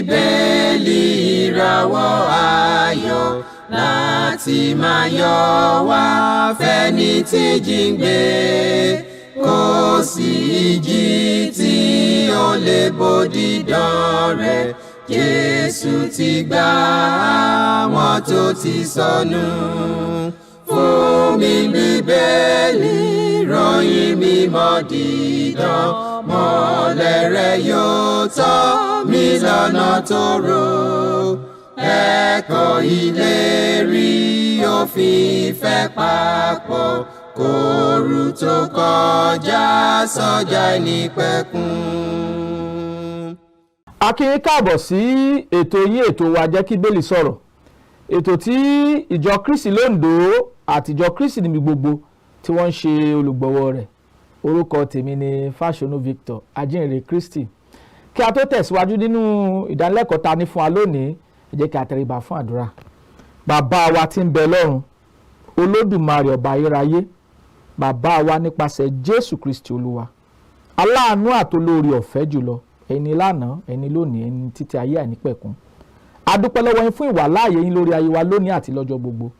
Bíbélì, ìràwọ̀ ayọ̀ láti máa yọ wá fẹ́ni tí jíǹgbé. Kò sí ìjì tí ó lè bòdìdán rẹ̀. Jésù ti gbà àwọn tó ti sọnù. Fún mi, Bíbélì, ròyìn mímọ́ dídán, mọ́lẹ̀ rẹ̀ yóò tọ́ mi lọ́nà tó rò. Ẹ̀kọ́ ìlérí òfin ìfẹ́ papọ̀ kóoru tó kọjá sọ́jà nípẹ̀kun. A kí yín káàbọ̀ sí ètò yín, ètò wa, Jẹ́ kí Bíbélì Sọ̀rọ̀, ètò tí ìjọ Kristi l'Óńdó àti ìjọ Kristi níbi gbogbo tí wọ́n ń ṣe olùgbọ̀wọ́ rẹ̀. Orúkọ tèmi ni Fáṣọnù Victor, ajínrere Kristi. Kí a tó tẹ̀síwájú nínú ìdánilẹ́kọ̀ọ́ ta ní fún wa lónìí, ẹ jẹ́ kí a tẹríba fún àdúrà. Bàbá wa tí ń bẹ lọ́run, Olódùmarè, ọba ayérayé, bàbá wa nípasẹ̀ Jésù Kristi Olúwa, aláàánú àtolórí ọ̀fẹ́ jùlọ, ẹni lánàá, ẹni lónìí, ẹni títí ayé àìnípẹ̀kun, a dúpẹ́ lọ́wọ́ yín fún ìwàláàyè yín lórí ayé wa lónìí àti lọ́jọ́ gbogbo.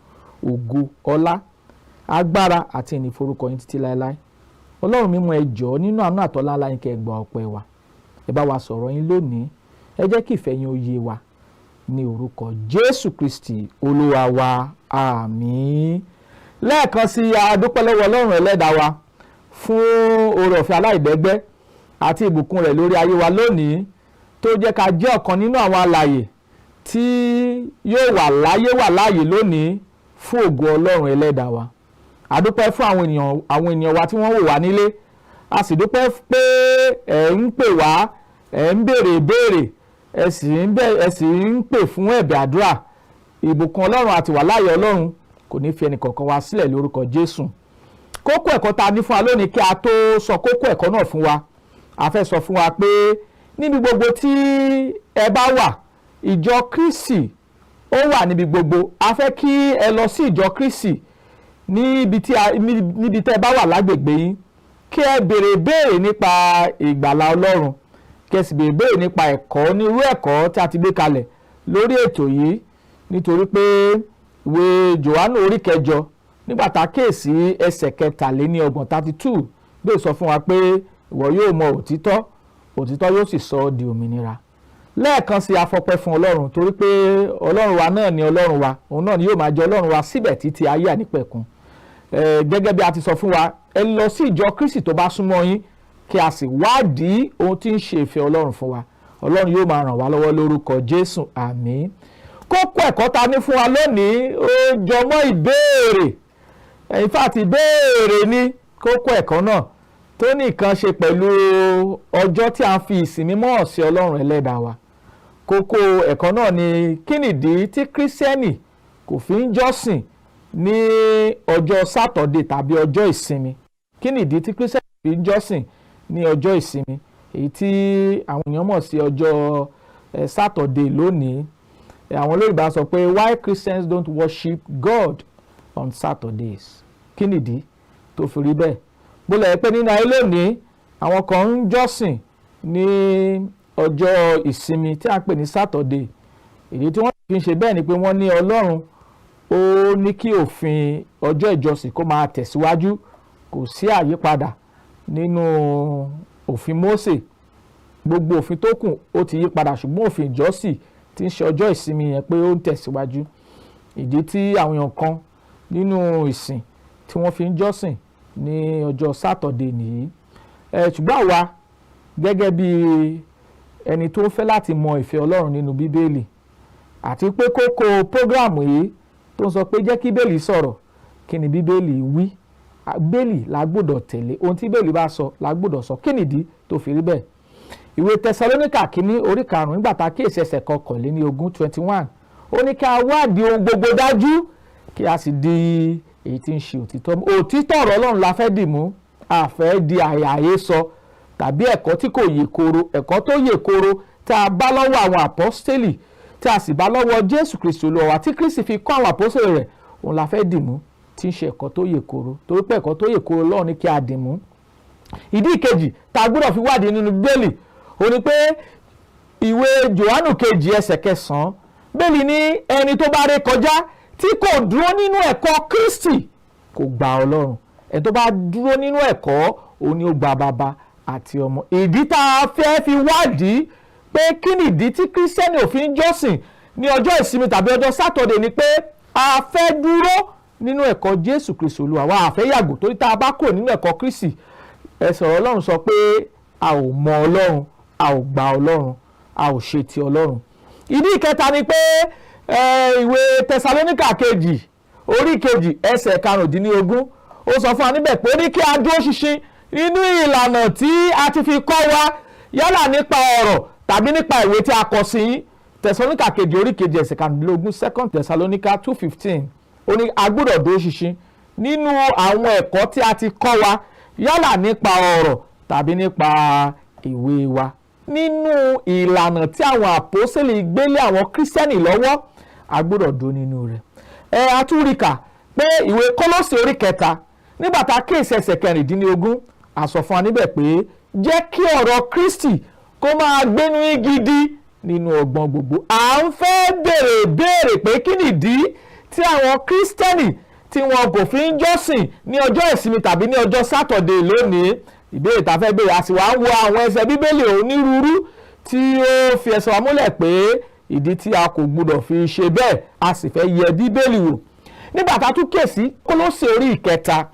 Ògo, ọlá, agbára àti ìyìn forúkọ yín títí láéláé. Ọlọ́run mímọ́, ẹ jọ̀ọ́, nínú àánú àtọ́lá ńlá yín, kẹ́ ẹ gba ọpẹ́ wa. Ẹ bá wa sọ̀rọ̀ yín lónìí, ẹ jẹ́ kí ìfẹ́ yín ó yé wa, ní orúkọ Jésù Kristi Olúwa wa, àmín. Lẹ́ẹ̀kan sí, a dúpẹ́ lọ́wọ́ Ọlọ́run ẹlẹ́dàá wa fún oore ọ̀fẹ́ aláìlẹ́gbẹ́ àti ìbùkún rẹ̀ lórí ayé wa lónìí, tó jẹ́ ká jẹ́ ọ̀kan nínú àwọn alààyè tí yóò wà láyé, wà láàyè lónìí fún ògo Ọlọ́run ẹlẹ́dàá wa. A dúpẹ́ fún àwọn ènìyàn wa tí wọ́n wò wá nílé. A sì dúpẹ́ pé ẹ̀ ń pè wá, ẹ̀ ń béèrè ìbéèrè, ẹ sì ń pè fún ẹ̀bẹ̀ àdúrà. Ìbùkún Ọlọ́run àti wàláyé Ọlọ́run kò ní fi ẹnì kọ̀ọ̀kan wa sílẹ̀ lórúkọ Jésù. Kókó ẹ̀kọ́ ta ní fún wa lónìí, kí a tó sọ kókó ẹ̀kọ́ náà fún wa, a fẹ́ sọ fún wa pé níbi gbogbo tí ẹ bá wà, ìjọ Kristi ó wà níbi gbogbo. A fẹ́ kí ẹ lọ sí ìjọ Kristi níbi tẹ́ ẹ bá wà lágbègbè yín, kí ẹ béèrè béèrè nípa ìgbàlà Ọlọ́run, kí ẹ sì béèrè béèrè nípa ẹ̀kọ́, onírú ẹ̀kọ́ tí a ti gbé kalẹ̀ lórí ètò yìí, nítorí pé ìwé Jòhánù orí 8, nígbà tá a kíyèsí ẹsẹ̀ 33, 32, lè sọ fún wa pé ìwọ yóò mọ òtítọ́, òtítọ́ yóò sì sọ ọ́ di òmìnira. Lẹ́ẹ̀kan sí, a fọpẹ́ fún Ọlọ́run, torí pé Ọlọ́run wa náà ni Ọlọ́run wa, òun náà ni yóò máa jẹ́ Ọlọ́run wa síbẹ̀ títí ayé ànípẹ̀kun. Gẹ́gẹ́ bí a ti sọ fún wa, ẹ lọ sí ìjọ Kristi tó bá súnmọ́ yín, kí a sì wádìí ohun tí ń ṣe ìfẹ́ Ọlọ́run fún wa. Ọlọ́run yóò máa ràn wá lọ́wọ́ lórúkọ Jésù, àmín. Kókó ẹ̀kọ́ ta ní fún wa lónìí, ó jọmọ́ ìbéèrè. In fact, ìbéèrè ní kókó ẹ̀kọ́ náà, tó ní nǹkan ṣe pẹ̀lú ọjọ́ tí a fi ìsìn mímọ́ sí Ọlọ́run ẹlẹ́dàá wa. Kókó ẹ̀kọ́ náà ni: kí nìdí tí Kírísítẹ́nì kò fi ń jọ́sìn ní ọjọ́ Sátọ̀dé tàbí ọjọ́ ìsinmi? Kí nìdí tí Kírísítẹ́nì fi ń jọ́sìn ní ọjọ́ ìsinmi, èyí tí àwọn èèyàn mọ̀ sí ọjọ́ Sátọ̀dé lónìí? Àwọn olóyìnbá sọ pé, "Why Christians don't worship God on Saturdays?" Kí nìdí tó fi rí bẹ́ẹ̀? Bó lẹ̀ pé nínú ayé lónìí, àwọn kan ń jọ́sìn ní ọjọ́ ìsinmi tí a ń pè ní Sátọ̀dé. Èyí tí wọ́n fi ń ṣe bẹ́ẹ̀ ni pé wọ́n ní Ọlọ́run ó ní kí òfin ọjọ́ ìjọsìn kó máa tẹ̀síwájú, kò sí àyípadà nínú òfin Mósè. Gbogbo òfin tó kù ó ti yí padà, ṣùgbọ́n òfin ìjọsìn tí ń ṣe ọjọ́ ìsinmi yẹn, pé ó ń tẹ̀síwájú. Ìdí tí àwọn èèyàn kan nínú ìsìn tí wọ́n fi ń jọ́sìn ní ọjọ́ Sátọ̀dé nìyí. Ṣùgbọ́n àwa gẹ́gẹ́ bí ẹni tó fẹ́ láti mọ ìfẹ́ Ọlọ́run nínú Bíbélì, àti pé kókó program yìí tó ń sọ pé "Jẹ́ kí Bíbélì sọ̀rọ̀", kí ni Bíbélì wí? Bíbélì la gbọ́dọ̀ tẹ̀lé. Ohun tí Bíbélì bá sọ la gbọ́dọ̀ sọ. Kí nìdí tó fi rí bẹ́ẹ̀? Ìwé Tẹsalóníkà kínní orí 5, nígbà tá a kíyèsí ẹsẹ̀ 21, 21, ó ní kí a wádìí ohun gbogbo dájú, kí a sì di èyí tí ń ṣe òtítọ́. Òtítọ́ ọ̀rọ̀ Ọlọ́run la fẹ́ dì mú. A fẹ́ di àhesọ tàbí ẹ̀kọ́ tí kò yè koro. Ẹ̀kọ́ tó yè koro tá a bá lọ́wọ́ àwọn àpọ́stélì, tí a sì bá lọ́wọ́ Jésù Kristi Olúwa wa, tí Kristi fi kọ́ àwọn àpọ́stélì rẹ̀, òun la fẹ́ dì mú, tí ń ṣe ẹ̀kọ́ tó yè koro, torí pé ẹ̀kọ́ tó yè koro lọ́run ní kí a dì mú. Ìdí ìkejì tá a gbọ́dọ̀ fi wádìí nínú Bíbélì, ó ní pé Ìwé Jòhánù 2 ẹsẹ̀ 9, Bíbélì ní ẹni tó bá ré kọjá tí kò dúró nínú ẹ̀kọ́ Kristi kò gba Ọlọ́run. Ẹni tó bá dúró nínú ẹ̀kọ́, òun ni ó gba Bàbá àti Ọmọ. Ìdí tá a fẹ́ fi wádìí pé kí ni ìdí tí Kírísítẹ́nì ò fi ń jọ́sìn ní ọjọ́ ìsinmi tàbí ọjọ́ Sátọ̀dẹ̀ ni pé a fẹ́ dúró nínú ẹ̀kọ́ Jésù Kristi Olúwa wa. A fẹ́ yàgò, torí tá a bá kúrò nínú ẹ̀kọ́ Kristi, ẹsẹ̀ Ọlọ́run sọ pé a ò mọ Ọlọ́run, a ò gba Ọlọ́run, a ò ṣe ti Ọlọ́run. Ìdí ìkẹta ni pé ìwé Tẹsalóníkà 2 orí 2 ẹsẹ̀ 15, ó sọ fún wa níbẹ̀ pé ó ní kí a dúró ṣinṣin nínú ìlànà tí a ti fi kọ́ wa, yálà nípa ọ̀rọ̀ tàbí nípa ìwé tí a kọ sí yín. Tẹsalóníkà 2 orí 2 ẹsẹ̀ 15, Second Thessalonica 2:15, ó ní a gbọ́dọ̀ dúró ṣinṣin nínú àwọn ẹ̀kọ́ tí a ti kọ́ wa, yálà nípa ọ̀rọ̀ tàbí nípa ìwé wa, nínú ìlànà tí àwọn àpọ́sẹ̀lì gbélé àwọn Kírísítẹ́nì lọ́wọ́. A gbọ́dọ̀ dúró nínú rẹ̀. Ẹ atúríkà pé ìwé Kólósè orí 3, nígbà tá a kíyèsí ẹsẹ̀ 16, a sọ fún wa níbẹ̀ pé jẹ́ kí ọ̀rọ̀ Kristi kó máa gbénú yín gidi nínú ọgbọ́n gbogbo. À ń fẹ́ béèrè béèrè pé kí nìdí tí àwọn Kírísítẹ́nì tí wọn kò fi ń jọ́sìn ní ọjọ́ ìsinmi tàbí ní ọjọ́ Sátọ̀dé lónìí. Ìbéèrè tá a fẹ́ béèrè, a sì wá ń wo àwọn ẹsẹ̀ Bíbélì onírúurú tí ó fi ẹsẹ̀ wa múlẹ̀ pé ìdí tí a kò gbúdọ̀ fi ṣe bẹ́ẹ̀. A sì fẹ́ yẹ Bíbélì wò. Nígbà tá a tún kíyèsí Kólósè orí 3,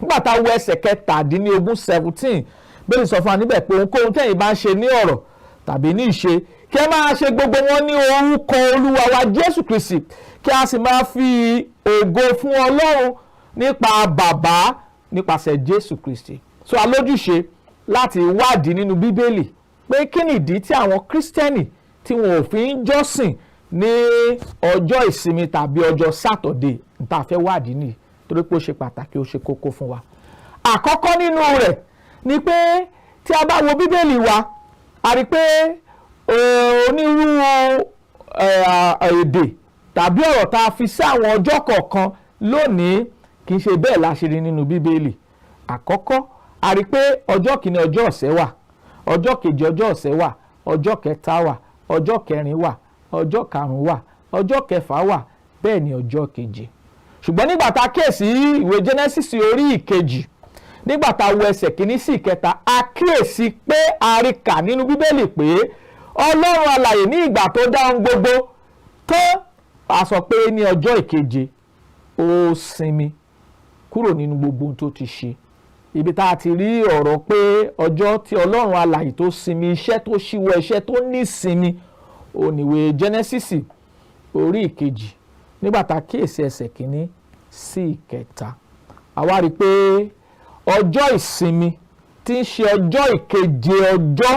nígbà tá a wo ẹsẹ̀ 17, 17, Bíbélì sọ fún wa níbẹ̀ pé ohunkóhun tẹ̀yin bá ń ṣe ní ọ̀rọ̀ tàbí ní ìṣe, kí ẹ máa ṣe gbogbo wọn ní orúkọ Olúwa wa Jésù Kristi, kí a sì máa fi ògo fún Ọlọ́run nípa Bàbá nípasẹ̀ Jésù Kristi. So a lójúṣe láti wádìí nínú Bíbélì pé kí ni ìdí tí àwọn Kírísítẹ́nì tí wọn ò fi ń jọ́sìn ní ọjọ́ ìsinmi tàbí ọjọ́ Sátọ̀dé. Níta fẹ́ wádìí nìyí, torí pé ó ṣe pàtàkì, ó ṣe kókó fún wa. Àkọ́kọ́ nínú rẹ̀ ni pé tí a bá wo Bíbélì wa, a rí pé onírúurú èdè tàbí ọ̀rọ̀ tá a fi sí àwọn ọjọ́ kọ̀ọ̀kan lónìí, kì í ṣe bẹ́ẹ̀ la ṣe rí nínú Bíbélì. Àkọ́kọ́, a rí pé ọjọ́ kìíní ọjọ́ ọ̀sẹ̀ wà, ọjọ́ kejì ọjọ́ ọ̀sẹ̀ wà, ọjọ́ kẹta wà, ọjọ́ kẹrin wà, ọjọ́ karùn-ún wà, ọjọ́ kẹfà wà, bẹ́ẹ̀ ni ọjọ́ keje. Ṣùgbọ́n nígbà tá a kíyèsí ìwé Genesis orí 2, nígbà tá a wo ẹsẹ̀ 1 sí 3, a kíyèsí pé a rí kà nínú Bíbélì pé Ọlọ́run alààyè, ní ìgbà tó dá ohun gbogbo tó, a sọ pé ní ọjọ́ ìkeje ó sinmi kúrò nínú gbogbo ohun tó ti ṣe. Ibi tá a ti rí ọ̀rọ̀ pé ọjọ́ tí Ọlọ́run alààyè tó sinmi iṣẹ́, tó ṣíwọ́ iṣẹ́, tó ní sinmi, òníwèé Genesis orí 2, nígbà tá a kíyèsí ẹsẹ̀ 1 sí 3, àwa rí i pé ọjọ́ ìsinmi tí ń ṣe ọjọ́ ìkeje ọjọ́,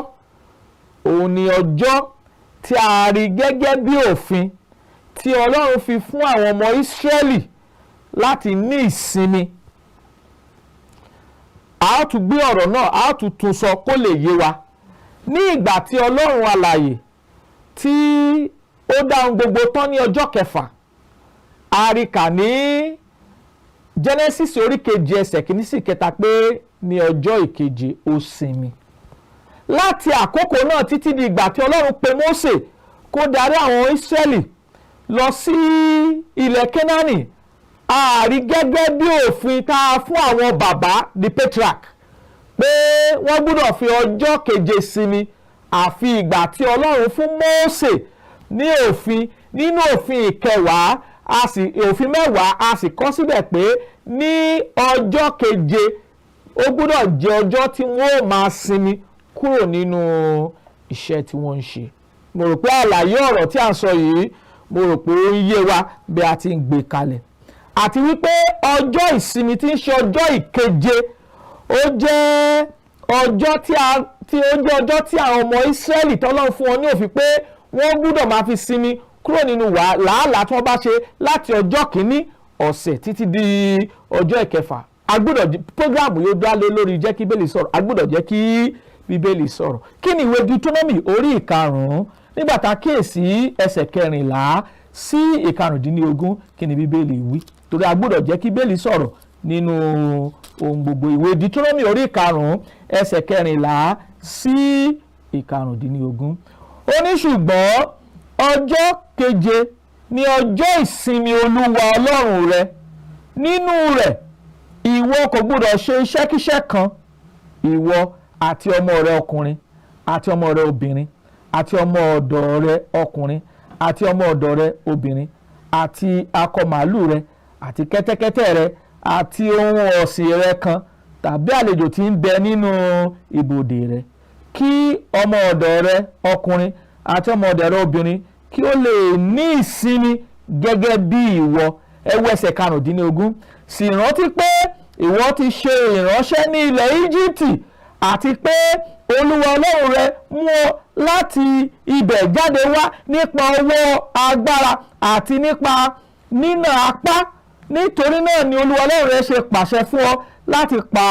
òun ni ọjọ́ tí a rí gẹ́gẹ́ bí òfin tí Ọlọ́run fi fún àwọn ọmọ Ísírẹ́lì láti ní ìsinmi. A ó tún gbé ọ̀rọ̀ náà, a ó tún tún sọ kó lè yé wa. Ní ìgbà tí Ọlọ́run alààyè tí ó dá ohun gbogbo tán ní ọjọ́ kẹfà, a rí kà ní Genesis orí 2 ẹsẹ̀ 1 sí 3 pé ní ọjọ́ ìkeje ó sinmi. Láti àkókò náà títí di ìgbà tí Ọlọ́run pe Mósè kó darí àwọn Ísírẹ́lì lọ sí ilẹ̀ Kénáánì, a rí gẹ́gẹ́ bí òfin tá a fún àwọn bàbá, the patriarch, pé wọ́n gbọ́dọ̀ fi ọjọ́ keje sinmi, àfi ìgbà tí Ọlọ́run fún Mósè ní òfin nínú òfin ìkẹwàá, a sì òfin 10, a sì kọ síbẹ̀ pé ní ọjọ́ keje ó gbọ́dọ̀ jẹ́ ọjọ́ tí wọ́n ó máa sinmi kúrò nínú iṣẹ́ tí wọ́n ń ṣe. Mo rò pé àlàyé ọ̀rọ̀ tí à ń sọ yìí, mo rò pé ó ń yé wa bí a ti ń gbé kalẹ̀, àti wípé ọjọ́ ìsinmi tí ń ṣe ọjọ́ ìkeje, ó jẹ́ ọjọ́ tí a tí ó jẹ́ ọjọ́ tí àwọn ọmọ Ísírẹ́lì tọ́lọ́run fún wọn ní òfin pé wọ́n gbọ́dọ̀ máa fi sinmi kúrò nínú làálàá tí wọ́n bá ṣe láti ọjọ́ kìíní ọ̀sẹ̀ títí di ọjọ́ ìkẹfà. A gbọ́dọ̀, program yóò dá lé lórí jẹ́ kí Bíbélì sọ̀rọ̀. A gbọ́dọ̀ jẹ́ kí Bíbélì sọ̀rọ̀. Kí ni ìwé Deuteronomy orí 5, nígbà tá a kíyèsí ẹsẹ̀ 14 sí 15, kí ni Bíbélì wí? Torí a gbọ́dọ̀ jẹ́ kí Bíbélì sọ̀rọ̀ nínú ohun gbogbo. Ìwé Deuteronomy orí 5 ẹsẹ̀ 14 sí 15, Ó ní, ṣùgbọ́n ọjọ́ keje ni ọjọ́ ìsinmi Olúwa Ọlọ́run rẹ. Nínú rẹ̀ ìwọ kò gbúdọ̀ ṣe iṣẹ́kíṣẹ́ kan, ìwọ àti ọmọ rẹ ọkùnrin àti ọmọ rẹ obìnrin àti ọmọ ọ̀dọ̀ rẹ ọkùnrin àti ọmọ ọ̀dọ̀ rẹ obìnrin àti akọ màálù rẹ àti kẹ́tẹ́kẹ́tẹ́ rẹ àti ohun ọ̀sìn rẹ kan tàbí àlejò tí ń bẹ nínú ibodè rẹ, kí ọmọ ọ̀dọ̀ rẹ ọkùnrin àti ọmọ ọ̀dọ̀ rẹ obìnrin kí ó lè ní ìsinmi gẹ́gẹ́ bí ìwọ. Ẹ wo ẹsẹ̀ 15. Sì rántí pé ìwọ ti ṣe ìránṣẹ́ ní ilẹ̀ Íjíbítì, àti pé Olúwa Ọlọ́run rẹ mú ọ láti ibẹ̀ jáde wá nípa ọwọ́ agbára àti nípa nínà apá. Nítorí náà ni Olúwa Ọlọ́run rẹ ṣe pàṣẹ fún ọ láti pa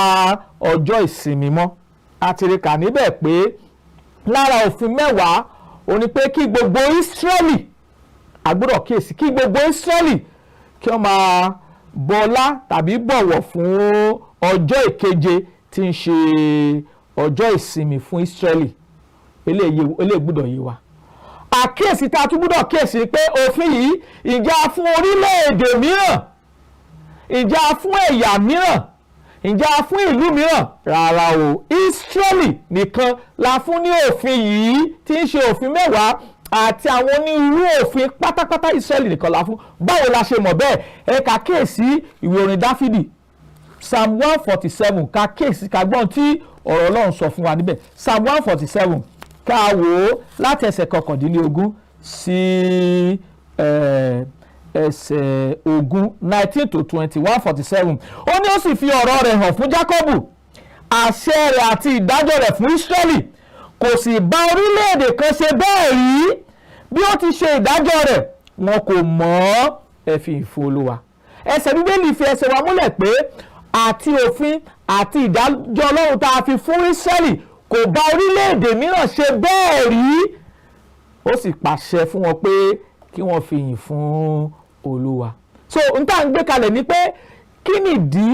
ọjọ́ ìsinmi mọ́. A ti rí kà níbẹ̀ pé lára òfin 10 ó ní pé kí gbogbo Ísírẹ́lì, a gbọ́dọ̀ kíyèsí, kí gbogbo Ísírẹ́lì kí wọ́n máa bọlá tàbí bọ̀wọ̀ fún ọjọ́ ìkeje tí ń ṣe ọjọ́ ìsinmi fún Ísírẹ́lì. Eléyìí gbọ́dọ̀ yé wa. Àkíyèsí tá a tún gbọ́dọ̀ kíyèsí pé òfin yìí, ìjà fún orílẹ̀-èdè mìíràn, ìjà fún ẹ̀yà mìíràn, ìjà fún ìlú mìíràn? Rárá o, Ísírẹ́lì nìkan la fún ní òfin yìí tí ń ṣe òfin 10 àti àwọn onírúurú òfin pátápátá. Ísírẹ́lì nìkan la fún. Báwo la ṣe mọ̀ bẹ́ẹ̀? Ẹ ká kíyèsí ìwé orin Dáfídì, Psalm 147. Ká kíyèsí, ká gbọ́n tí ọ̀rọ̀ Ọlọ́run sọ fún wa níbẹ̀. Psalm 147, ká wò ó láti ẹsẹ̀ 19 sí ẹsẹ̀ 20, 19 to 20, 147. Ó ní, ó sì fi ọ̀rọ̀ rẹ̀ hàn fún Jákọ́bù, àṣẹ rẹ̀ àti ìdájọ́ rẹ̀ fún Ísírẹ́lì. Kò sì bá orílẹ̀-èdè kan ṣe bẹ́ẹ̀ rí bí ó ti ṣe ìdájọ́ rẹ̀, wọn kò mọ̀ ọ́. Ẹ fi ìfún Olúwa. Ẹsẹ̀ Bíbélì fi ẹsẹ̀ wa múlẹ̀ pé àti òfin àti ìdájọ́ Ọlọ́run tá a fi fún Ísírẹ́lì, kò bá orílẹ̀-èdè mìíràn ṣe bẹ́ẹ̀ rí. Ó sì pàṣẹ fún wọn pé kí wọ́n fi ìyìn fún Olúwa. So n tá à ń gbé kalẹ̀ ni pé kí nìdí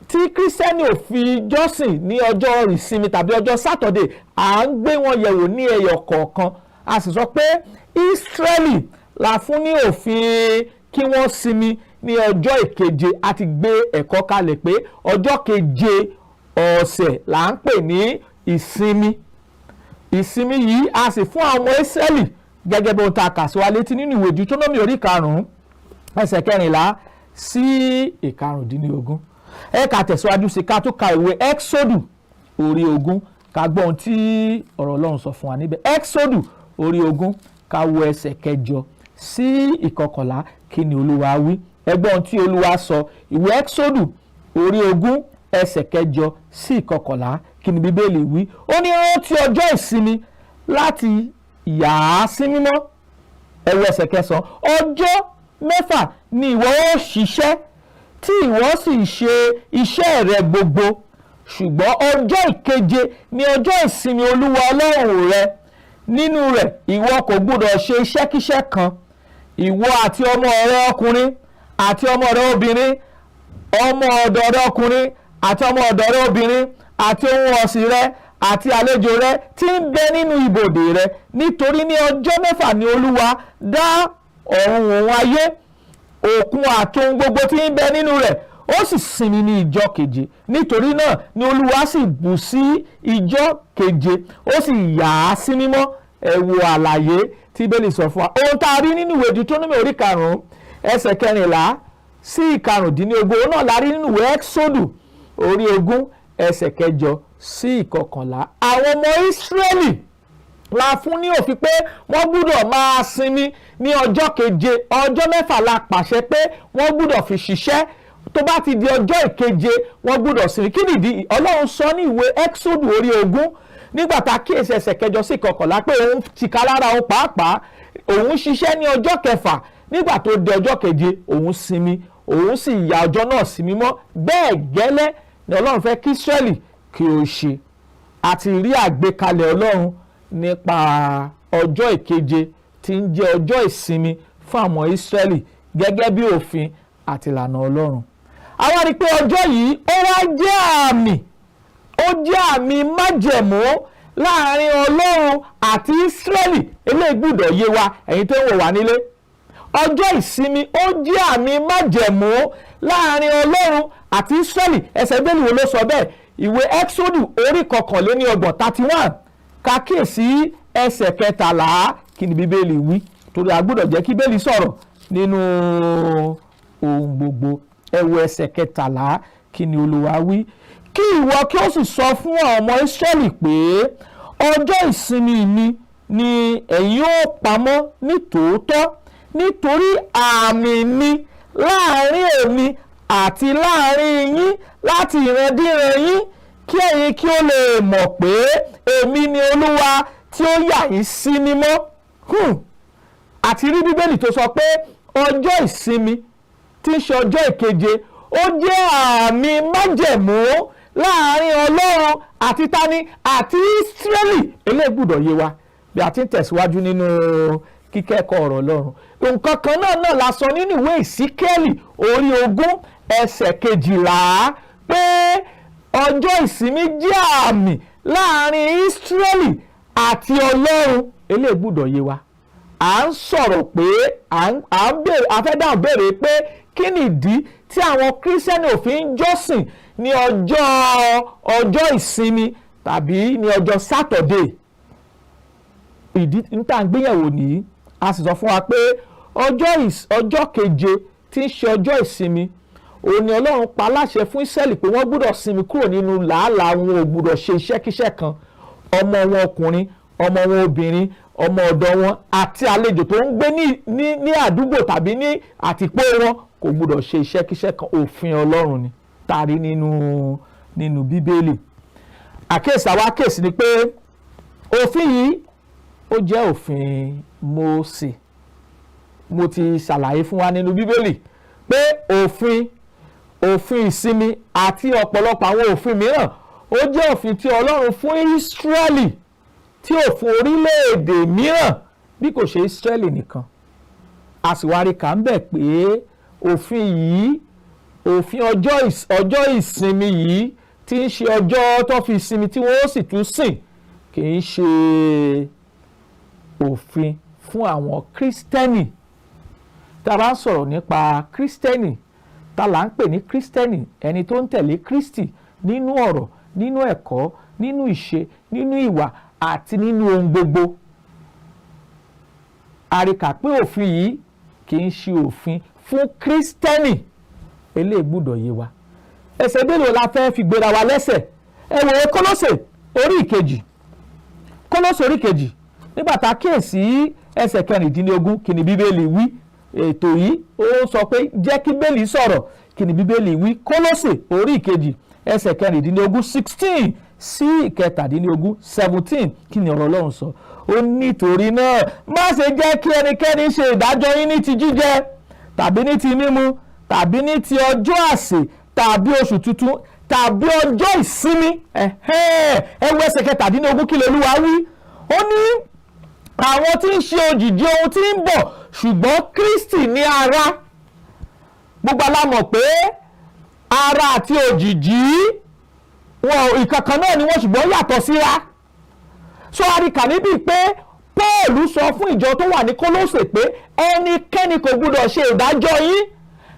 tí Kírísítẹ́nì ò fi jọ́sìn ní ọjọ́ ìsinmi tàbí ọjọ́ Sátọ̀dẹ̀? À ń gbé wọn yẹ̀wò ní ẹyọ kọ̀ọ̀kan. A sì sọ pé Ísírẹ́lì la fún ní òfin kí wọ́n sinmi ní ọjọ́ ìkeje. A ti gbé ẹ̀kọ́ kalẹ̀ pé ọjọ́ keje ọ̀sẹ̀ là ń pè ní ìsinmi. Ìsinmi yìí a sì fún àwọn ọmọ Ísírẹ́lì gẹ́gẹ́ bí ohun tá a kà sí wa létí nínú ìwé Deuteronomy orí 5, ẹsẹ̀ 14 sí 15. Ẹ ká tẹ̀síwájú sí, ká tó ka ìwé Exodus orí 20, ká gbọ́ ohun tí ọ̀rọ̀ Ọlọ́run sọ fún wa níbẹ̀. Exodus orí 20, ká wo ẹsẹ̀ 8 sí 11. Kí ni Olúwa wí? Ẹ gbọ́ ohun tí Olúwa sọ. Ìwé Exodus orí 20, ẹsẹ̀ 8 sí 11, kí ni Bíbélì wí? Ó ní, rántí ọjọ́ ìsinmi láti yà á sí mímọ́. Ẹ wo ẹsẹ̀ 9. Ọjọ́ 6 ni ìwọ ó ṣiṣẹ́ tí ìwọ sì ṣe iṣẹ́ rẹ gbogbo, ṣùgbọ́n ọjọ́ ìkeje ni ọjọ́ ìsinmi Olúwa Ọlọ́run rẹ. Nínú rẹ̀ ìwọ kò gbúdọ̀ ṣe iṣẹ́kíṣẹ́ kan, ìwọ àti ọmọ rẹ ọkùnrin àti ọmọ rẹ obìnrin, ọmọ ọ̀dọ̀ rẹ ọkùnrin àti ọmọ ọ̀dọ̀ rẹ obìnrin, àti ohun ọ̀sìn rẹ àti àlejò rẹ tí ń bẹ nínú ibodè rẹ. Nítorí ní ọjọ́ 6 ni Olúwa dá ọ̀run òun ayé, òkun àti ohun gbogbo tí ń bẹ nínú rẹ̀, ó sì sinmi ní ìjọ keje. Nítorí náà ni Olúwa sì bù sí ìjọ keje, ó sì yà á sí mímọ́. Ẹ wo àlàyé tí Bíbélì sọ fún wa. Ohun tá a rí nínú ìwé Deuteronomy orí 5, ẹsẹ̀ 14 sí 15, òun náà la rí nínú ìwé Exodus orí 20, ẹsẹ̀ 8 sí 11. Àwọn ọmọ Ísírẹ́lì la fún ní òfin pé wọ́n gbúdọ̀ máa sinmi ní ọjọ́ keje. Ọjọ́ 6 la pàṣẹ pé wọ́n gbúdọ̀ fi ṣiṣẹ́. Tó bá ti di ọjọ́ ìkeje, wọ́n gbúdọ̀ sinmi. Kí nìdí? Ọlọ́run sọ ní ìwé Exodus orí 20, nígbà tá a kíyèsí ẹsẹ̀ 8 sí 11, pé òun tìkálára òun pàápàá, òun ṣiṣẹ́ ní ọjọ́ kẹfà. Nígbà tó di ọjọ́ keje, òun sinmi, òun sì ya ọjọ́ náà sí mímọ́. Bẹ́ẹ̀ gẹ́lẹ́ ni Ọlọ́run fẹ́ kí Ísírẹ́lì kí ó ṣe. Àti rí àgbékalẹ̀ Ọlọ́run nípa ọjọ́ ìkeje tí ń jẹ́ ọjọ́ ìsinmi fún àwọn Ísírẹ́lì gẹ́gẹ́ bí òfin àti ìlànà Ọlọ́run. Àwa rí i pé ọjọ́ yìí, ó wá jẹ́ àmì, ó jẹ́ àmì májẹ̀mú. láàrin Ọlọ́run àti Ísírẹ́lì. Eléyìí gbọ́dọ̀ yé wa, ẹ̀yin tó ń wò wá nílé. Ọjọ́ ìsinmi, ó jẹ́ àmì májẹ̀mú láàrin Ọlọ́run àti Ísírẹ́lì. Ẹsẹ̀ Bíbélì wo ló sọ bẹ́ẹ̀? Ìwé Exodus orí 31, 31, ká kíyèsí ẹsẹ̀ 13. Kí ni Bíbélì wí? Torí a gbọ́dọ̀ jẹ́ kí Bíbélì sọ̀rọ̀ nínú ohun gbogbo. Ẹ wo ẹsẹ̀ 13. Kí ni Olúwa wí? "Kí ìwọ kí ó sì sọ fún àwọn ọmọ Ísírẹ́lì pé ọjọ́ ìsinmi mi ni ẹ̀yin ó pamọ́ ní tòótọ́, nítorí àmì ni láàrin èmi àti láàrin yín láti ìrandíran yín, kí ẹ̀yin kí ó lè mọ̀ pé èmi ni Olúwa tí ó yà yín sí mímọ́." Àti rí Bíbélì tó sọ pé ọjọ́ ìsinmi tí ń ṣe ọjọ́ ìkeje, ó jẹ́ àmì májẹ̀mú láàrin Ọlọ́run àti tani? Àti Ísírẹ́lì. Eléyìí gbọ́dọ̀ yé wa bí a ti ń tẹ̀síwájú nínú kíkẹ́kọ̀ọ́ ọ̀rọ̀ Ọlọ́run. Nǹkan kan náà la sọ nínú ìwé Ìsíkẹ́lì orí 20 ẹsẹ̀ 12 pé ọjọ́ ìsinmi jẹ́ àmì láàrin Ísírẹ́lì àti Ọlọ́run. Eléyìí gbọ́dọ̀ yé wa. À ń sọ̀rọ̀ pé à ń béèrè, a fẹ́ dáhùn béèrè pé kí ni ìdí tí àwọn Kírísítẹ́nì ò fi ń jọ́sìn ní ọjọ́ ìsinmi tàbí ní ọjọ́ Sátọ̀dé? Ìdí níta ń gbéyẹ̀wò nìyí. A sì sọ fún wa pé ọjọ́ keje tí ń ṣe ọjọ́ ìsinmi, òun ni Ọlọ́run pa láṣẹ fún Ísírẹ́lì pé wọ́n gbọ́dọ̀ sinmi kúrò nínú làálàá wọn, ò gbọ́dọ̀ ṣe iṣẹ́kíṣẹ́ kan. Ọmọ wọn ọkùnrin, ọmọ wọn obìnrin, ọmọ ọ̀dọ̀ wọn àti àlejò tó ń gbé ní àdúgbò tàbí ní àtìpó wọn kò gbọ́dọ̀ ṣe iṣẹ́kíṣẹ́ kan. Òfin Ọlọ́run ni tàrí nínú Bíbélì. Àkíyèsí àwa àkíyèsí ni pé òfin yìí, ó jẹ́ òfin Mósè. Mo ti ṣàlàyé fún wa nínú Bíbélì pé òfin ìsinmi àti ọ̀pọ̀lọpọ̀ àwọn òfin mìíràn, ó jẹ́ òfin tí Ọlọ́run fún Ísírẹ́lì, tí ò fún orílẹ̀-èdè mìíràn bí kò ṣe Ísírẹ́lì nìkan. A sì wá rí kà ń bẹ̀ pé òfin yìí, òfin ọjọ́ ìsinmi yìí tí ń ṣe ọjọ́ tó fi sinmi tí wọ́n ó sì tún sìn, kì í ṣe òfin fún àwọn Kírísítẹ́nì. Tá a bá ń sọ̀rọ̀ nípa Kírísítẹ́nì, ta là ń pè ní Kírísítẹ́nì? Ẹni tó ń tẹ̀lé Kristi nínú ọ̀rọ̀, nínú ẹ̀kọ́, nínú ìṣe, nínú ìwà àti nínú ohun gbogbo. Àríkà pé òfin yìí kì í ṣe òfin fún Kírísítẹ́nì. Eléyìí gbọ́dọ̀ yé wa. Ẹsẹ̀ mélòó la fẹ́ fi gbéra wa lẹ́sẹ̀? Ẹ wò ó, Kólósè orí ìkejì, Kólósè orí ìkejì, nígbà tá a kíyèsí ẹsẹ̀ 16, kí ni Bíbélì wí? Ètò yìí, ó sọ pé jẹ́ kí Bíbélì sọ̀rọ̀. Kí ni Bíbélì wí? Kólósè orí ìkejì, ẹsẹ̀ 16, 16 sí 17, 17, kí ni ọ̀rọ̀ Ọlọ́run sọ? Ó nítorí náà, má ṣe jẹ́ kí ẹnikẹ́ni ṣe ìdájọ́ yín ní ti jíjẹ tàbí ní ti mímu tàbí ní ti ọjọ́ àsè tàbí oṣù tuntun tàbí ọjọ́ ìsinmi. Ẹ wo ẹsẹ̀ 17. Kí lolúwa wí? Ó ní àwọn tí ń ṣe òjìji ohun tí ń bọ̀, ṣùgbọ́n Kristi ní ara. Gbogbo wa la mọ̀ pé ara àti òjìji wọn, ìkankan náà ni wọ́n, ṣùgbọ́n yàtọ̀ síra. So a rí kà níbí pé Paul sọ fún ìjọ tó wà ní Kólósè pé ẹnikẹ́ni kò gbúdọ̀ ṣe ìdájọ́ yín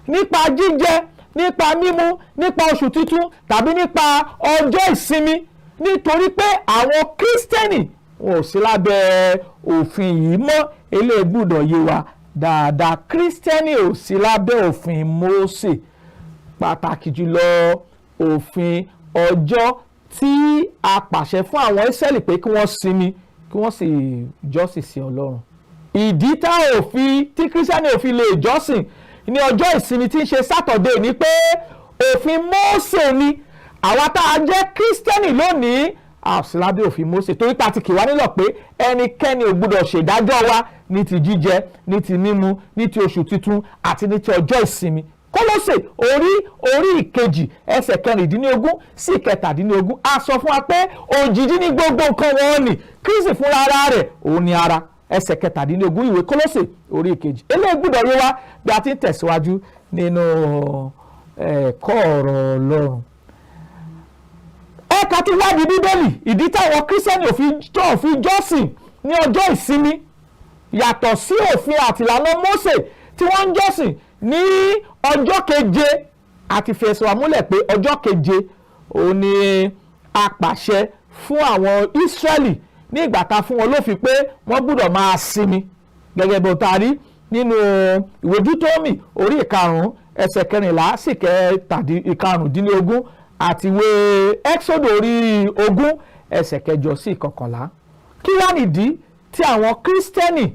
nípa jíjẹ, nípa mímu, nípa oṣù tuntun tàbí nípa ọjọ́ ìsinmi, nítorí pé àwọn Kírísítẹ́nì wọn ò sí lábẹ́ òfin yìí mọ́. Eléyìí gbúdọ̀ yé wa dáadáa. Kírísítẹ́nì ò sí lábẹ́ òfin Mósè, pàtàkì jùlọ òfin ọjọ́ tí a pàṣẹ fún àwọn Ísírẹ́lì pé kí wọ́n sinmi, kí wọ́n sì jọ́sìn sí Ọlọ́run. Ìdí tá ò fi tí Kírísítẹ́nì ò fi lè jọ́sìn ní ọjọ́ ìsinmi tí ń ṣe Sátọ̀dé ni pé òfin Mósè ni. Àwa tá a jẹ́ Kírísítẹ́nì lónìí, a ò sí lábẹ́ òfin Mósè, torí pa ti kì wá nílọ̀ pé ẹnikẹ́ni ò gbúdọ̀ ṣèdájọ́ wa ní ti jíjẹ, ní ti mímu, ní ti oṣù tuntun àti ní ti ọjọ́ ìsinmi. Kólósè orí ìkejì, ẹsẹ̀ 16 sí 17, a sọ fún wa pé òjìji ní gbogbo nǹkan wọn ni, Kristi fúnra ara rẹ̀ òun ni ara. Ẹsẹ̀ 17, ìwé Kólósè orí ìkejì. Eléyìí gbọ́dọ̀ yé wa bí a ti ń tẹ̀síwájú nínú ẹ̀kọ́ ọ̀rọ̀ Ọlọ́run. Ẹ Ká tún wádìí Bíbélì, ìdí táwọn Kírísítẹ́nì tó fi jọ́sìn ní ọjọ́ ìsinmi yàtọ̀ sí òfin àtìlànà Mósè tí wọ́n ń jọ́sìn ní ọjọ́ keje. Àti fẹsẹ̀ wa múlẹ̀ pé ọjọ́ keje òun ni a pàṣẹ fún àwọn Ísírẹ́lì ní ìgbà tá fún wọn lófin pé wọ́n gbọ́dọ̀ máa sinmi, gẹ́gẹ́ bí o ta rí nínú ìwé Dútómì orí 5, ẹsẹ̀ 14 sí 15, àti ìwé Ẹ́xódù orí 20, ẹsẹ̀ 8 sí 11. Kí wá nìdí tí àwọn Kírísítẹ́nì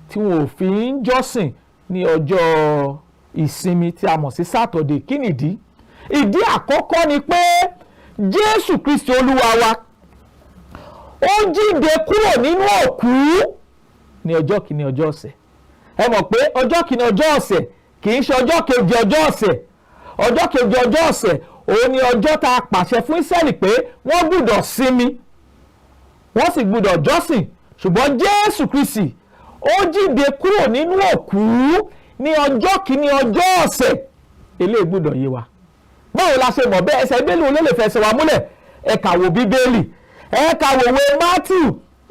tí wọn ò fi ń jọ́sìn ní ọjọ́ ìsinmi tí a mọ̀ sí Sátọ̀dé? Kí nìdí? Ìdí àkọ́kọ́ ni pé Jésù Kristi Olúwa wa, ó jíǹde kúrò nínú òkú ní ọjọ́ kìíní ọjọ́ ọ̀sẹ̀. Ẹ mọ̀ pé ọjọ́ kìíní ọjọ́ ọ̀sẹ̀ kì í ṣe ọjọ́ keje ọjọ́ ọ̀sẹ̀. Ọjọ́ keje ọjọ́ ọ̀sẹ̀ òun ni ọjọ́ tá a pàṣẹ fún Ísírẹ́lì pé wọ́n gbúdọ̀ sinmi, wọ́n sì gbúdọ̀ jọ́sìn. Ṣùgbọ́n Jésù Kristi, ó jíǹde kúrò nínú òkú ní ọjọ́ kìíní ọjọ́ ọ̀sẹ̀. Eléyìí gbúdọ̀ yé wa. Báwo la ṣe mọ̀ bẹ́ẹ̀? Ẹsẹ̀ Bíbélì wo ló lè fẹsẹ̀ wa múlẹ̀? Ẹ kà wò Bíbélì, ẹ kà wò wé Matthew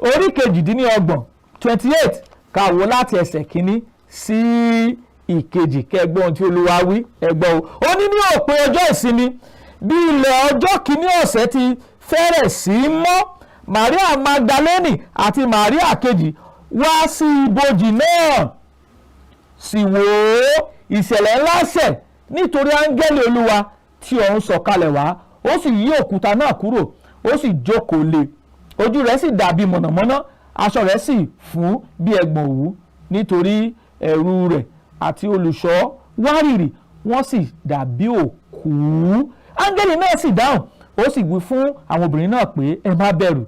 orí 28, 28, ká wò láti ẹsẹ̀ 1 sí 2, kẹgbọ́n tí Olúwa wí. Ẹgbọ́n o. Ó ní, ní òpin ọjọ́ ìsinmi, bí ilẹ̀ ọjọ́ kìíní ọ̀sẹ̀ ti fẹ́rẹ̀ sí mọ́, Maria Magdalene àti Maria kejì wá sí ibojì náà, sì wò ó, ìṣẹ̀lẹ̀ ńlá ṣẹ̀, nítorí áńgẹ́lì Olúwa tí ọ̀run sọ̀kalẹ̀ wá, ó sì yí òkúta náà kúrò, ó sì jókòó lé. Ojú rẹ̀ sì dàbí mọ̀nàmọ́ná, aṣọ rẹ̀ sì fún bí ẹ̀gbọ̀n òwú. Nítorí ẹ̀rù rẹ̀ àti olùṣọ́ wárìrì, wọ́n sì dàbí òkú. Áńgẹ́lì náà sì dáhùn, ó sì wí fún àwọn obìnrin náà pé, "Ẹ má bẹ̀rù,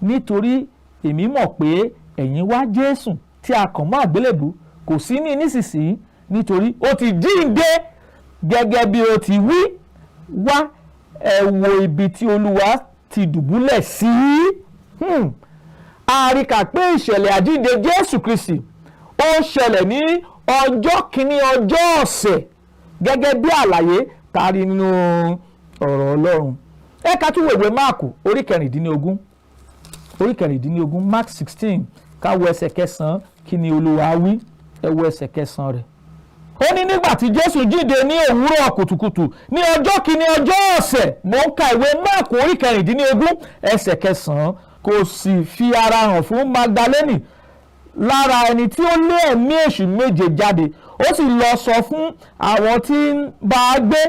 nítorí èmi mọ̀ pé ẹ̀yin wá Jésù tí a kàn mọ́ àgbélébùú. Kò sí ní nísinsìnyí, nítorí ó ti jíǹde gẹ́gẹ́ bí ó ti wí. Wá, ẹ wo ibi tí Olúwa ti dùbúlẹ̀ sí." A rí kà pé ìṣẹ̀lẹ̀ àjíǹde Jésù Kristi, ó ṣẹlẹ̀ ní ọjọ́ kìíní ọjọ́ ọ̀sẹ̀, gẹ́gẹ́ bí àlàyé tá a rí nínú ọ̀rọ̀ Ọlọ́run. Ẹ ká tún wo ìwé Máàkù orí 16, orí 16, Mark 16, ká wo ẹsẹ̀ 9. Kí ni Olúwa wí? Ẹ wo ẹsẹ̀ 9 rẹ̀. Ó ní, nígbà tí Jésù jíǹde ní òwúrọ̀ kùtùkùtù ní ọjọ́ kìíní ọjọ́ ọ̀sẹ̀, mò ń ka ìwé Máàkù orí 16, ẹsẹ̀ 9, kò sì fi ara hàn fún Magdalene lára ẹni tí ó lé ẹ̀mí èṣù méje jáde. Ó sì lọ sọ fún àwọn tí ń bá a gbé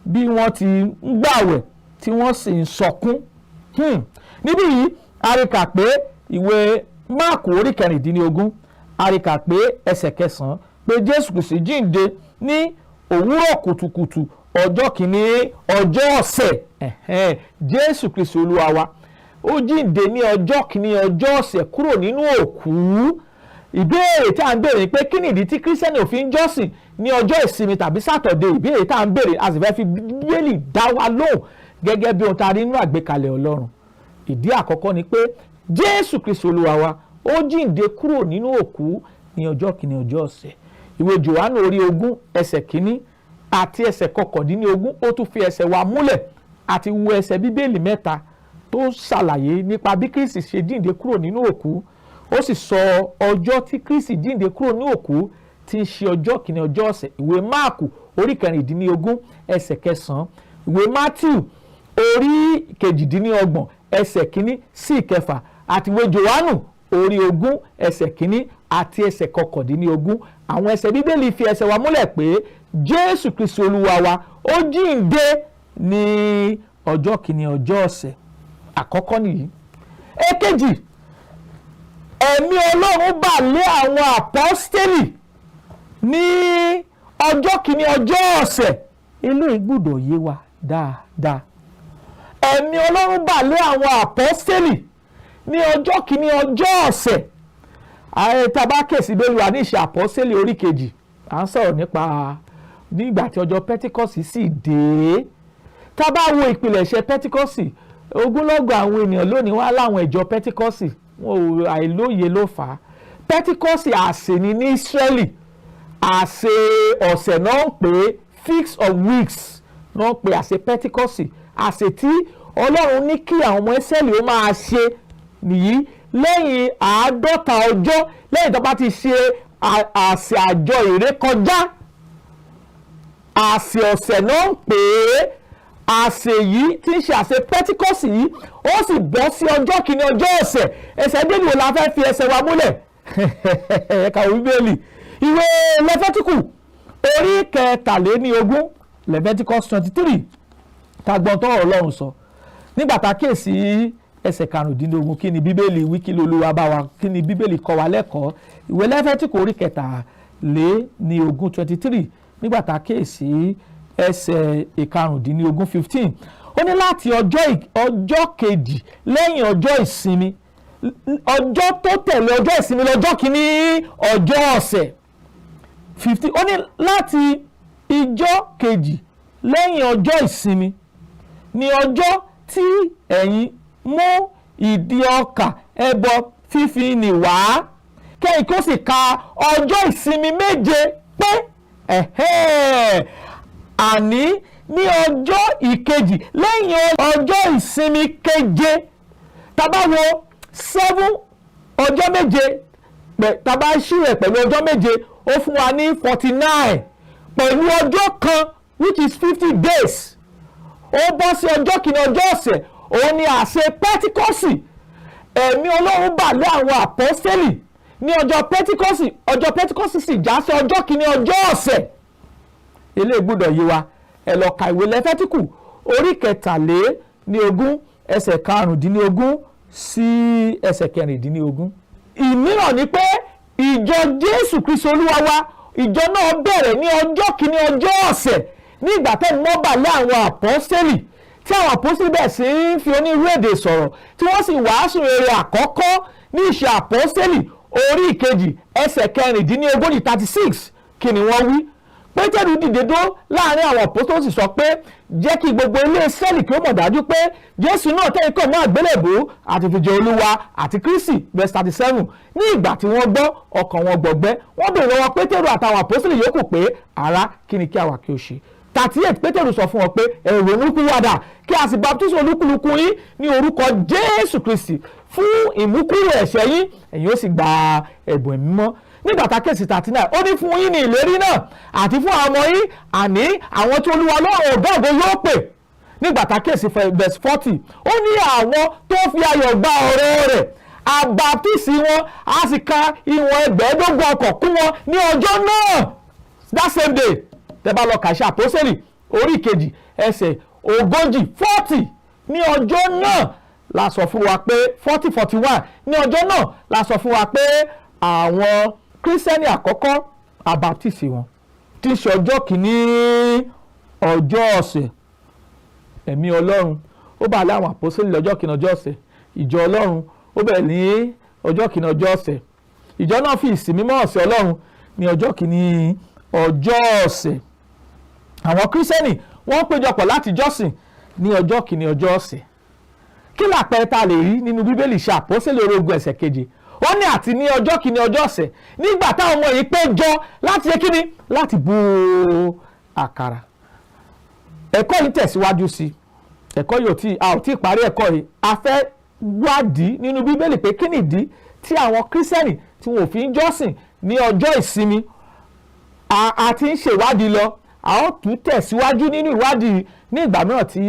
bí wọ́n ti ń gbàwẹ̀ tí wọ́n sì ń sọkún. Níbí yìí, a rí kà pé ìwé Máàkù orí 16, a rí kà pé ẹsẹ̀ 9 pé Jésù Kristi jíǹde ní òwúrọ̀ kùtùkùtù ọjọ́ kìíní ọjọ́ ọ̀sẹ̀. Jésù Kristi Olúwa wa, ó jíǹde ní ọjọ́ kìíní ọjọ́ ọ̀sẹ̀ kúrò nínú òkú. Ìbéèrè tí a ń béèrè ni pé, kí ni ìdí tí Kírísítẹ́nì ò fi ń jọ́sìn ní ọjọ́ ìsinmi tàbí Sátọ̀dé? Ìbéèrè tá à ń béèrè, a sì fẹ́ fi Bíbélì dá wa lóhùn gẹ́gẹ́ bí ohun tá a rí nínú àgbékalẹ̀ Ọlọ́run. Ìdí àkọ́kọ́ ni pé Jésù Kristi Olúwa wa, ó jíǹde kúrò nínú òkú ní ọjọ́ kìíní ọjọ́ ọ̀sẹ̀. Ìwé Jòhánù orí 20, ẹsẹ̀ 1 àti ẹsẹ̀ 19, ó tún fi ẹsẹ̀ wa múlẹ̀. Àti wo ẹsẹ̀ Bíbélì mẹ́ta tó ṣàlàyé nípa bí Kristi ṣe jíǹde kúrò nínú òkú. Ó sì sọ ọjọ́ tí Kristi jíǹde kúrò ní òkú, tí ń ṣe ọjọ́ kìíní ọjọ́ ọ̀sẹ̀: ìwé Máàkù orí 16, ẹsẹ̀ 9, ìwé Mátíù orí 28, ẹsẹ̀ 1 sí 6, àti ìwé Jòhánù orí 20, ẹsẹ̀ 1 àti ẹsẹ̀ 19. Àwọn ẹsẹ̀ Bíbélì fi ẹsẹ̀ wa múlẹ̀ pé Jésù Kristi Olúwa wa, ó jíǹde ní ọjọ́ kìíní ọjọ́ ọ̀sẹ̀. Àkọ́kọ́ nìyí. Èkejì, ẹ̀mí Ọlọ́run bà lé àwọn àpọ́stélì ní ọjọ́ kìíní ọjọ́ ọ̀sẹ̀. Eléyìí gbọ́dọ̀ yé wa dáadáa. Ẹ̀mí Ọlọ́run bà lé àwọn àpọ́stélì ní ọjọ́ kìíní ọjọ́ ọ̀sẹ̀. Ààrẹ tá a bá kèsì bẹ́ẹ̀ wà ní Ìṣe Àpọ́stélì orí 2, à ń sọ̀rọ̀ nípa nígbà tí ọjọ́ Pẹ́tíkọ́sì sì dé. Tá a bá wo ìpìlẹ̀ṣẹ̀ Pẹ́tíkọ́sì, ogunlọ́gọ̀ àwọn ènìyàn lónìí wá láwọn ìjọ Pẹ́tíkọ́sì, wọn ò, àìlóye ló fà á. Pẹ́tíkọ́sì, àsè ni ní Ísírẹ́lì. Àsè ọ̀sẹ̀ náà ń pè é, feast of weeks náà ń pè àsè Pẹ́tíkọ́sì, àsè tí Ọlọ́run ní kí àwọn ọmọ Ísírẹ́lì ó máa ṣe nìyí lẹ́yìn 50 ọjọ́, lẹ́yìn tó bá ti ṣe àsè àjọ ìrékọjá. Àsè ọ̀sẹ̀ náà ń pè é. Àsè yìí tí ń ṣe àsè Pẹ́tíkọ́sì yìí, ó sì bọ́ sí ọjọ́ kìíní ọjọ́ ọ̀sẹ̀. Ẹsẹ̀ Bíbélì wo la fẹ́ fi ẹsẹ̀ wa múlẹ̀? Ẹ̀ka Bíbélì, ìwé Lẹ́fẹ́tíkù orí 23, Leviticus 23. Tagbọ́n tọ́rọ̀ Ọlọ́run sọ nígbà tá a kíyèsí ẹsẹ̀ 15. Kí ni Bíbélì wí? Kí lolúwa bá wa? Kí ni Bíbélì kọ́ wa lẹ́kọ̀ọ́? Ìwé Lẹ́fẹ́tíkù orí 23, 23, nígbà tá a kíyèsí ẹsẹ̀ 15, 15, ó ní láti ọjọ́ kejì lẹ́yìn ọjọ́ ìsinmi, ọjọ́ tó tẹ̀lé ọjọ́ ìsinmi lọ́jọ́ kìíní ọjọ́ ọ̀sẹ̀. 15, ó ní láti ìjọ́ kejì lẹ́yìn ọjọ́ ìsinmi ní ọjọ́ tí ẹ̀yin mú ìdì ọkà ẹbọ fífi nì wá, kẹ́yìn kó sì ka ọjọ́ ìsinmi 7 pé, ẹ̀hẹ́, àní ní ọjọ́ ìkejì lẹ́yìn ọjọ́ ìsinmi keje. Tá bá wo 7, ọjọ́ 7, tá bá ṣí rẹ̀ pẹ̀lú ọjọ́ 7, ó fún wa ní 49, pẹ̀lú ọjọ́ kan, which is 50 days. Ó bọ́ sí ọjọ́ kìíní ọjọ́ ọ̀sẹ̀. Òun ni àsè Pẹ́tíkọ́sì. Ẹ̀mí Ọlọ́run bà lé àwọn àpọ́sẹ́lì ní ọjọ́ Pẹ́tíkọ́sì. Ọjọ́ Pẹ́tíkọ́sì sì já sí ọjọ́ kìíní ọjọ́ ọ̀sẹ̀. Eléyìí gbọ́dọ̀ yé wa. Ẹ lọ ka ìwé Lẹ́fẹ́tíkù orí 23, ẹsẹ̀ 15 sí ẹsẹ̀ 16. Ìmíràn ni pé ìjọ Jésù Kristi Olúwa wa, ìjọ náà bẹ̀rẹ̀ ní ọjọ́ kìíní ọjọ́ ọ̀sẹ̀, ní ìgbà tẹ́ni mọ́ bà lé àwọn àpọ́sẹ́lì, tí àwọn àpọ́sẹ́lì bẹ̀rẹ̀ sí ń fi onírúurú èdè sọ̀rọ̀, tí wọ́n sì wàásù rere àkọ́kọ́ ní Ìṣe Àpọ́sẹ́lì orí 2, ẹsẹ̀ 36, 36. Kí ni wọ́n wí? Pétérù dìde dó láàrin àwọn àpọ́sítélì, sọ pé, "Jẹ́ kí gbogbo ilé Ísírẹ́lì kí ó mọ̀ dájú pé Jésù náà tẹ́yin kàn mọ́ àgbélébùú, a ti fi jẹ Olúwa àti Kristi." Verse 37. Ní ìgbà tí wọ́n gbọ́, ọkàn wọn gbọgbẹ́. Wọ́n béèrè lọ́wọ́ Pétérù àtàwọn àpọ́sítélì yòókù pé, "Ará, kí ni kí àwa kí ó ṣe?" 38. Pétérù sọ fún wọn pé, "Ẹ ronúpìwàdà, kí a sì baptisi olúkúlùkù yín ní orúkọ Jésù Kristi fún ìmúkúrò ẹ̀ṣẹ̀ yín, ẹ̀yin ó sì gba ẹ̀bùn Ẹ̀mí Mímọ́." Nígbà tá a kíyèsí 39, ó ní, "Fún yín ní ìlérí náà, àti fún àwọn ọmọ yín, àní àwọn tí Olúwa Ọlọ́run ọ̀gá ògo yóò pè." Nígbà tá a kíyèsí verse 40, ó ní àwọn tó fi ayọ̀ gba ọ̀rọ̀ rẹ̀, a baptisi wọn, a sì ka ìwọ̀n 5,000 ọkàn kún wọn ní ọjọ́ náà, that same day. Tẹ́ bá lọ kà Ìṣe Àpọ́sítélì orí 2, ẹsẹ̀ 40, 40, ní ọjọ́ náà la sọ fún wa pé 40, 41, ní ọjọ́ náà la sọ fún wa pé àwọn Kírísítẹ́nì àkọ́kọ́, a baptisi wọn, tí í ṣe ọjọ́ kìíní ọjọ́ ọ̀sẹ̀. Ẹ̀mí Ọlọ́run ó bá lé àwọn àpọ́sítélì lọ́jọ́ kìíní ọjọ́ ọ̀sẹ̀. Ìjọ Ọlọ́run ó bẹ̀rẹ̀ ní ọjọ́ kìíní ọjọ́ ọ̀sẹ̀. Ìjọ náà fi ìsìn mímọ́ ọ̀sẹ̀ Ọlọ́run ní ọjọ́ kìíní ọjọ́ ọ̀sẹ̀. Àwọn Kírísítẹ́nì wọ́n péjọpọ̀ láti jọ́sìn ní ọjọ́ kìíní ọjọ́ ọ̀sẹ̀. Kí làpẹẹrẹ tá a lè rí nínú Bíbélì? Ṣe Àpọ́sítélì orí 20, ẹsẹ̀ 7, ó ní, "Àti ní ọjọ́ kìíní ọjọ́ ọ̀sẹ̀, nígbà táwọn ọmọ yìí péjọ láti ṣe kíni? Láti bu àkàrà." Ẹ̀kọ́ yìí tẹ̀síwájú sí. Ẹ̀kọ́ yìí ò tí a ò tí ì parí ẹ̀kọ́ yìí. A fẹ́ wádìí nínú Bíbélì pé kí nìdí tí àwọn Kírísítẹ́nì tí wọn ò fi ń jọ́sìn ní ọjọ́ ìsinmi. A ti ń ṣèwádìí lọ. A ó tún tẹ̀síwájú nínú ìwádìí ní ìgbà mìíràn tí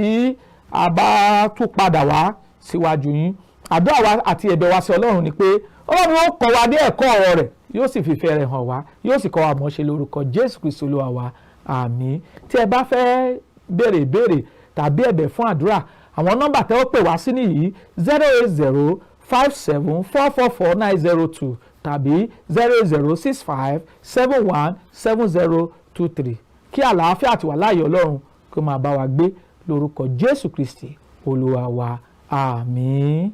a bá tún padà wá síwájú yín. Àdúrà wa àti ẹ̀bẹ̀ wa sí Ọlọ́run ni pé Ọlọ́run ó kọ́ wa ní ẹ̀kọ́ ọ̀rọ̀ rẹ̀, yóò sì fìfẹ́ rẹ̀ hàn wá, yóò sì kọ́ wa mọ̀ ṣe, lórúkọ Jésù Kristi Olúwa wa, àmín. Tí ẹ bá fẹ́ béèrè ìbéèrè tàbí ẹ̀bẹ̀ fún àdúrà, àwọn nọ́mbà tẹ́ ó pè wá sí nìyí: 08057444902 tàbí 08065717023. Kí àlàáfíà àti wàláàyè Ọlọ́run kó máa bá wa gbé, lórúkọ Jésù Kristi Olúwa wa, àmín.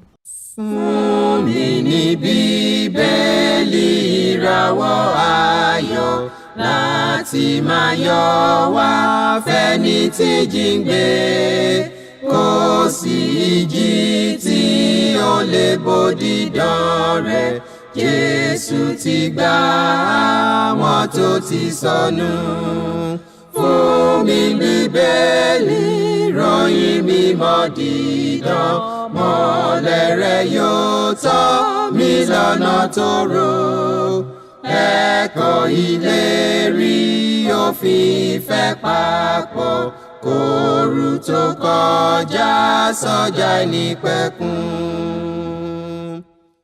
Fún mi ní Bíbélì, ìràwọ̀ ayọ̀ láti máa yọ wá fẹ́ni tí jíǹgbé. Kò sí ìjì tí ó lè bòdì dán rẹ̀. Jésù ti gbà àwọn tó ti sọnù. Fún mi Bíbélì, ròyìn mi. mímọ́ dídán, mọ́lẹ̀ rẹ̀ yóò tọ́ mi lọ́nà tó rò. Ẹ̀kọ́ ìlérí òfin ìfẹ́ papọ̀, kóoru tó kọjá sọ́jà ìnípẹ̀kun.